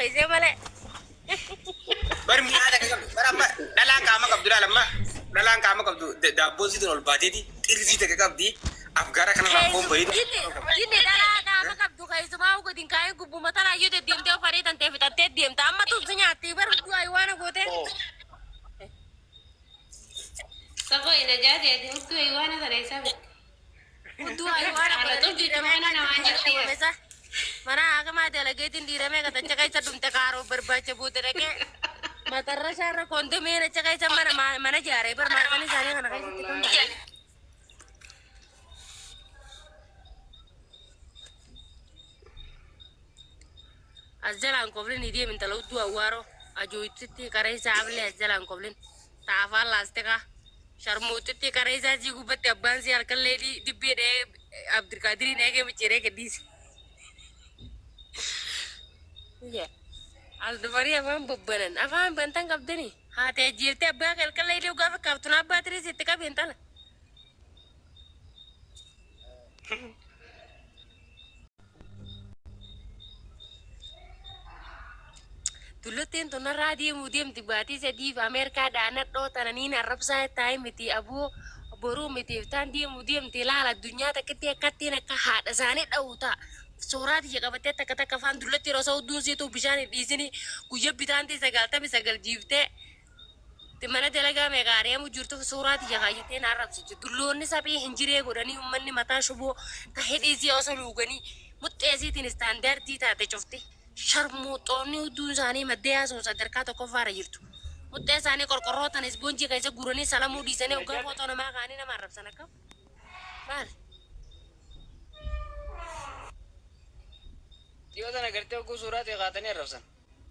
keessee malee. Bar mi'aa takka qabdu. Bar amma dhalaan qaama qabdu laal amma dhalaan qaama qabdu daabboon sitiin ol baateeti xirzii takka qabdi afgaara kanarraa foon bareedu. Jinni dhalaa qaama qabdu keessumaa gadi hin kaa'in gubbuma tanaa yoo deddeemtee of arii tantee fixattee deemta. Amma tun si nyaatti bar du'aa waan gootee. Safoo ina jaati ati hudduu aywaana sana isaa bitte. Hudduu aywaana Haala tolchu cumaana namaan jetti. Mana hakamaa dalageetiin dhiiramee gatacha keessa dhumte kaaroo barbaacha buute dhaqee matarra isaarra kondomeen acha keessa mana mana ijaaree bar maaqaan isaanii kana keessatti kan ta'e. As jalaan koblin idee intala hudduu awwaaroo ajooytitti qaree isaa ablee as jalaan koblin ta'a afaan laastikaa sharmuuxitti qaree isaa sii gubbatti abbaan sii halkan leedii dibbee dha'ee Abdulkaadiriin eegee micciiree gadhiise. As dhufanii afaan bobbanan afaan bantan qabdanii haati ajjeeftee abbaa halkan leedii gaafa kaaftu na abbaa tirii sitti qabi intala. Dullotteen tun narraa deemuu deemti baatii sadiif Ameerikaa dhaanadhoo tananiin arrabsaa taa'e miti aboo boruu miti iftaan deemuu deemti ilaala addunyaa takkitti akkattiin akka haadha isaanii dha'u ta'a. Suuraa tiyya qabattee takka takka afaan dullatti yeroo osoo udduun siituu bishaan hin dhiisini guyya bitaan ta'e 99 jiiftee mana dalagaa meeqa ari'amu jirtuuf suuraa tiyya kaayyatee na arrabsichi. Dulloonni saphii hin jiree godhanii uummanni mataa shuboo ta hidhiisii osoo luuganii muxxeesiitiin istaandaardii taate cufti. Sharmuuxoonni hudduun isaanii maddee haasoo sadarkaa tokkoffaarra jirtu. Muxxee isaanii qorqorroo tan isboonjii keessa guuranii salamuu dhiisanii hoggaa footoo namaa kaanii nama arrabsan akkam? Maali? Dhiyoo tana gartee hogguu suuraa ta'e kaatanii arrabsan.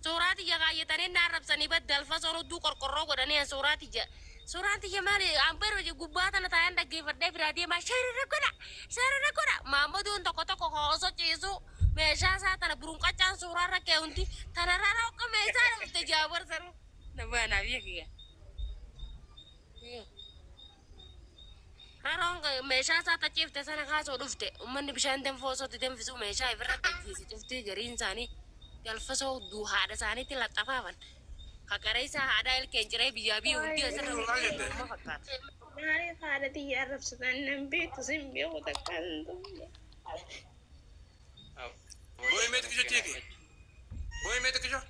Suuraa tiyya kaayyatanii na arrabsanii badda alfasoon hudduu qorqorroo godhanii an suuraa tiyya. Suuraan tiyya maali? An bara gubbaa tana taa'een dhaggeeffadhee biraa deemaa share godha share godha. Maammaduun tokko tokko koo osoo ciisu meeshaa isaa tana burunqacaan suuraa irra kee hundi tanarraa raawqa meeshaa dhufte jaabar sana. Nama anaaf beekiya. Raroon meeshaa isaa tachiifte sana kaasoo dhufte uummanni bishaan danfoo osoo itti danfisu meeshaa ifirra tajjiise cuftii gariin isaanii galfasoo hudduu haadha isaaniitti laxxafaafan. Kakara isaa haadhaa ilkeen ciree biyyaa biyya hundi asirra nama fakkaata. Maaliif haadha tiyya arrabsitan nan beektu sin beeku takka hin turre. Booyi mee xiqqisho cheeki. Booyi mee xiqqisho.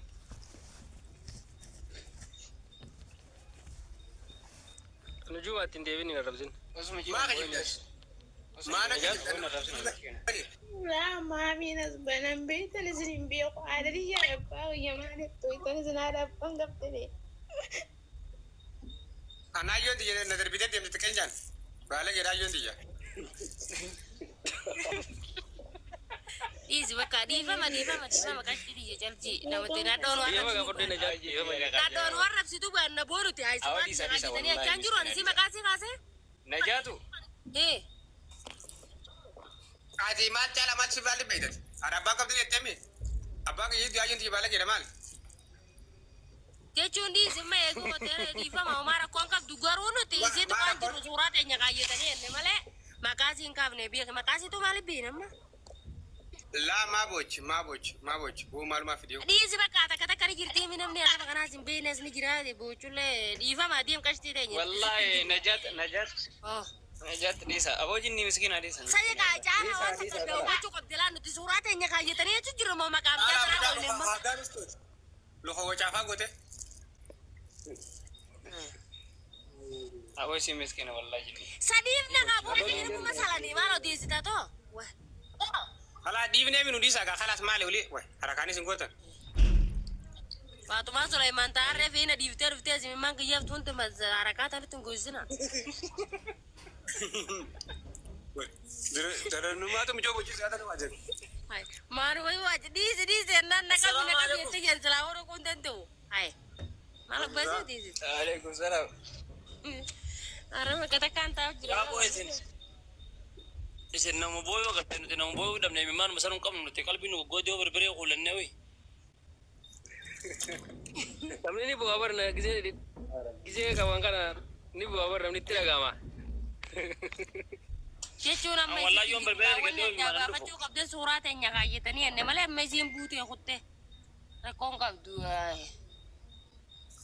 Nujuma ittiin deebiin hin arrabsin. Osuma jiru Maa kijibdas? Maa na kijibdas? Laa maamiin as banan beektan isin hin beeku haadha tiyya abbaa kiyya maaliif tuqxan isin haadha abbaan qabdanii. Anaayyoon tiyya na darbitee deemte xiqqeenyaan. Baala jedhaayyoon tiyya. Dhiisi bakka dhiifama dhiifama dhiifama qashtii tiyya calji namatti nadhoon waan Dhiifama gaafadhu na jaal dhiifama. Nadhoon waan rabsitu baanna boonuti Awwa haayisumaan dhiisa dhiisa jetanii wallaahi achaan jiru ani si miskiina maqaa si kaasee. Najaatu Ee Ati maal caala maal si baalli beektat? Haadha abbaan qabdi jettee mi? Abbaan kiyya ayyoon tiyya baala jedha maal? Jechuun dhiisi amma eeguu hoteela dhiifama homaa rakkoon qabdu garuu nuti isiitu Maa waan rakkoon? jiru suuraa teenya kaayyatanii jenne malee maqaa siin kaafne beeki maqaa siitu maaliif beekna amma? Laa maa boochi maa boochi maa boochi boo maalumaa fidee. Dhiisi bakka takka takka ni jirti mi namni arraba kanaas hin beeknes ni jira boochullee dhiifama deem qashtii teenya. Wallaahi Najaat Najaat Oh. Najaat dhiisa. Aboo jinni miskiina dhiisa. Saya caala waan takka daawwachuu qabdi laa nuti suuraa teenya kaayyatanii jechuun jiru moo maqaa ammaa tanaa qabne amma. Luka wacaafaa goote. Aboo isin miskiina wallaahi jinni. Sadiif na qabu kuma salanii maal odeessita too? Kalaa dhiifnee minu dhiisaa gaa kalaas maali olii harakaanis hin gootan. Faatumaa Suleymaan taarree fi na dhiiftee dhuftee asimimmaan kiyyaaf tunti harakaa tanatti hin goysina. Daranummaatu mijoo bochiisaa tanuma jedhu. Maal wayi waaji dhiisi dhiisi jennaan na qabi na qabi jettee jan silaa horuu kun danda'u. Hai maal abbasii dhiisi. Alaikum salaam. Arama kata kan taa'u jira. Yaa boo isin isin nama booyuu agartee nuti nama booyuu dhabne imimmaan masanuu hin qabnu nuti qalbii nu goggooddee yoo birbiree kuulannee wi. Namni ni bu'aa barna gisee gisee qaban kana ni bu'aa barna namni itti dhaga'ama. Jechuun amma An wallaahi yoon birbiree isitti argadhee wanni addaa imimmaan hin dhufu. gaafachuu qabdee suuraa teenya kaayyatanii jenne malee amma isiin buutee kutte. Rakkoon qabdu.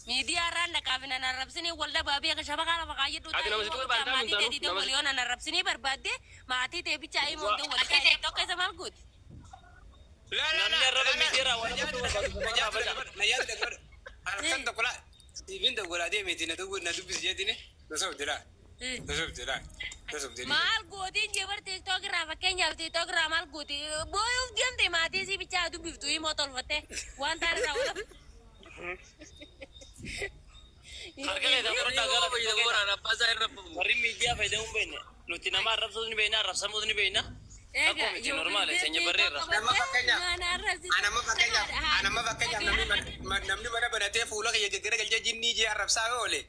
Miidiyaa irraan dhaqaaf nan arrabsinii wal dhabaa beeka shabakaa lafa kaayyadhu Ati nama sitti barbaaddaa maatii hin ta'e taanu, nama walii yoo nan arrabsinii barbaadde maatii ta'e bicha himuun ta'u walii ta'e tokko isa maal gooti? Namni arraba miidiyaa waan tokko Halkan tokko laa siifin tokko laa deemeeti na dubbisi jeetini na sobde laa na sobde laa na sobde. Maal gootiin jee bar TikTok irraa fakkeenyaaf TikTok irraa maal gooti? Booyuuf deemte maatii sii bichaa dubbiftu himoo tolfatte waan taane irraa wala. Harka keessa fudhadhaa gara Waraana abbaa isaa irra bu'u. Warri miidiyaa fayyadamuu hin beekne nuti nama arrabsuus ni beekna arrabsamuus ni beekna. Akkuma miti normaali sanya barreerra. Nama fakkeenyaaf anamma fakkeenyaaf namni mana banatee fuula kiyya gaggara galchee jinnii jee arrabsaa yoo oole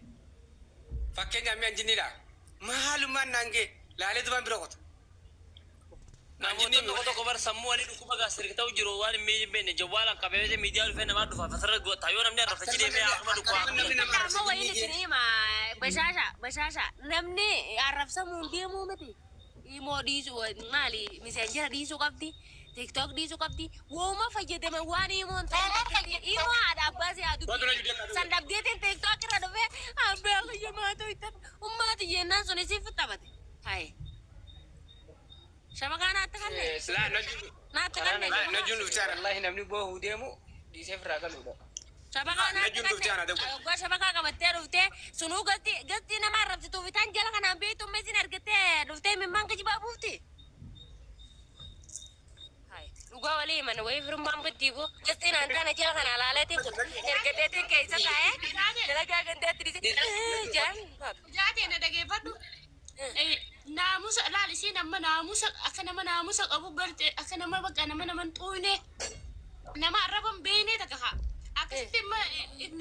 fakkeenyaaf mi'an jinniidha maalummaan naan gee laalee dubaan bira qota. Namoota tokko tokko bar sammuu walii dhukkuba gaasirik ta'u jiru waan hin beekne jawwaalaan qabee miidiyaa dhufee namaa dhufa fasarra goota yoo namni arrabsachi deemee akkuma dhukkuba. Amma wayiin isin hima bashaasha bashaasha namni arrabsamuun deemuu miti. Imoo dhiisuu maali miseenjera dhiisuu qabdi. TikTok dhiisuu qabdi. Wooma fayyadame waan imoon ta'e imoo haadha abbaa si haa dubbi. San dhabdeetiin TikTok irra dhufee abbaa kiyya maatoo ittan ummaati jennaan sun isiif taphate. Haye. Shabakaa naatti kanne. Laa Naatti kanne. najuun dhuftaara. Wallaahi namni boohuu deemu dhiisee ofirraa galuudha. Shabakaa naatti Najuun dhuftaara kanne. dabbu. Waggaa shabakaa qabattee dhuftee sunuu gasti gasti nama arrabsituuf itaan jala kanaan beektu meesin argattee dhuftee mimmaan kijibaa buufti. Dhugaa walii himan wayii firummaan baddiibu gasti naan taana jala kana alaaleetiin kun ergadheetiin keessa taa'ee dalagaa gandaatti dhiisee jaan. Jaatee na dhageeffadhu. Naamusa laal isiin amma naamusa akka nama naamusa qabu barte akka nama bakka nama nama hin xuune nama arraba hin beekne takka haa. Akkasitti imma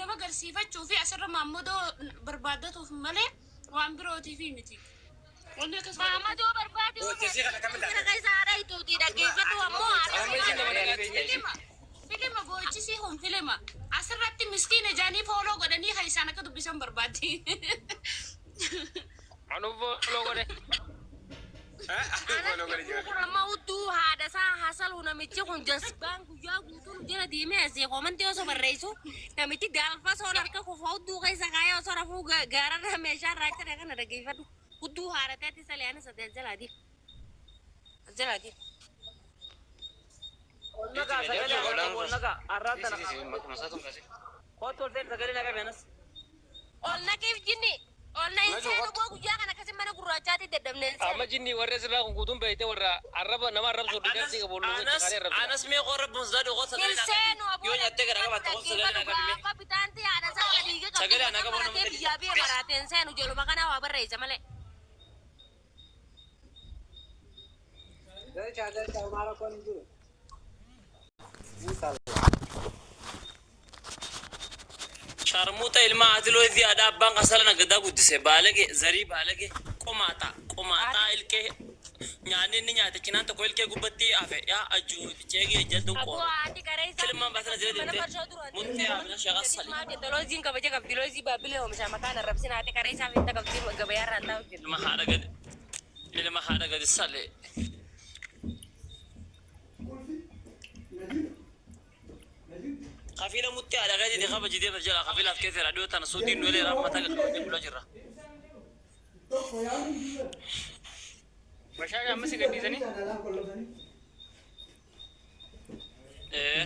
nama garsiifachuu fi asirra maammadoo barbaaddatuuf malee waan birootiif miti. Wanni akkas Maamadoo barbaade Hojjesii kana kam ilaala? keessa haadha ituuti dhaggeeffatu ammoo haadha. Filima filima goochisii kun filima asirratti miskiina jaanii fooloo godhanii kan isaan akka dubbisan barbaaddi. Anuuf foloo godhe. Kun amma hudduu haadha isaa hasaluu namichi kun jasbaan guyyaa guutuu nu jala deemee asii koomantii osoo barreessu namichi gaalfa soon harka kufa hudduu keessa kaayee osoo rafuu gaararra meeshaa irraa jedhe kana dhaggeeffadhu. Hudduu haadha ta'etti salee ani sadeen jalaa deema. Jalaa deema. Nagaa sagalee nagaa arraa tana. Kootu ol seen sagalee nagaa beenas. Ol naqiif jinni ol na hin seenu boo guyyaa kana akkasii mana gurraachaatti dadhabnee hin seenu. Amma jinni warri asirraa kun guutuun beeyte warra arraba nama arrabsu dhiqatti qabu Anas anas mee qorra bunzaa dhugoo Hin sagalee seenu nagaa yoo nyaattee gara qabaatte qofa sagalee nagaa bimee. Akka bitaanti haadha isaa dhiiga qabdi. Sagalee ana qabu nama Maratee biyyaa biyya maraatee hin seenu ijoolluma kanaa waa barreessa malee. Galcha galcha maara kon jiru. Sharmuuta ilma atiloo itti haadha abbaan kasala nagadaa guddise baalage zarii baalage qomaata qomaataa ilkee nyaanni inni nyaate cinaan tokko ilkee gubbatti hafe yaa ajuu ceegee jaltu Aboo qooro. haati qaree isaa. Filmaan baasana jala Mana deemtee farshoo duraan. muttee haamina shaqa sali. Maal jette loozii kabaja qabdi loozii baabbilee oomisha maqaan arrabsin haati qaree isaa fitta qabdi gabayaa irraan taa'u jirti. Ilma haadha gadi ilma haadha gadi sale. Kafiila muttee haadha gadi kabaji deema jala kafiilaaf keessa raadiyoo tana suutiin nu elee raammataa qabatee bulaa jirra. Bashaasha amma si gadhiisanii. Ee.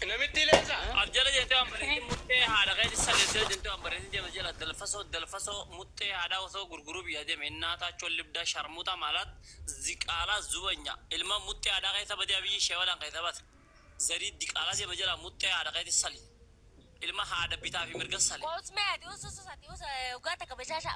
Namitti leensa. Abjala jettee waan bareedin muttee haadha keeti saleessee jettee waan bareedin deema jala dalfasoo dalfasoo muttee haadhaa osoo gurguruu biyya deeme innaataa chollibdaa sharmuuta maalaat ziqaalaa zubanya ilma muttee haadhaa keessa badee abiyyi sheewalaan keessa bate zarii diqaalaa deema jala muttee haadha keeti sali ilma haadha bitaa fi mirga sali. Qoosmee ati ususus ati usa ugaa takka bashaasha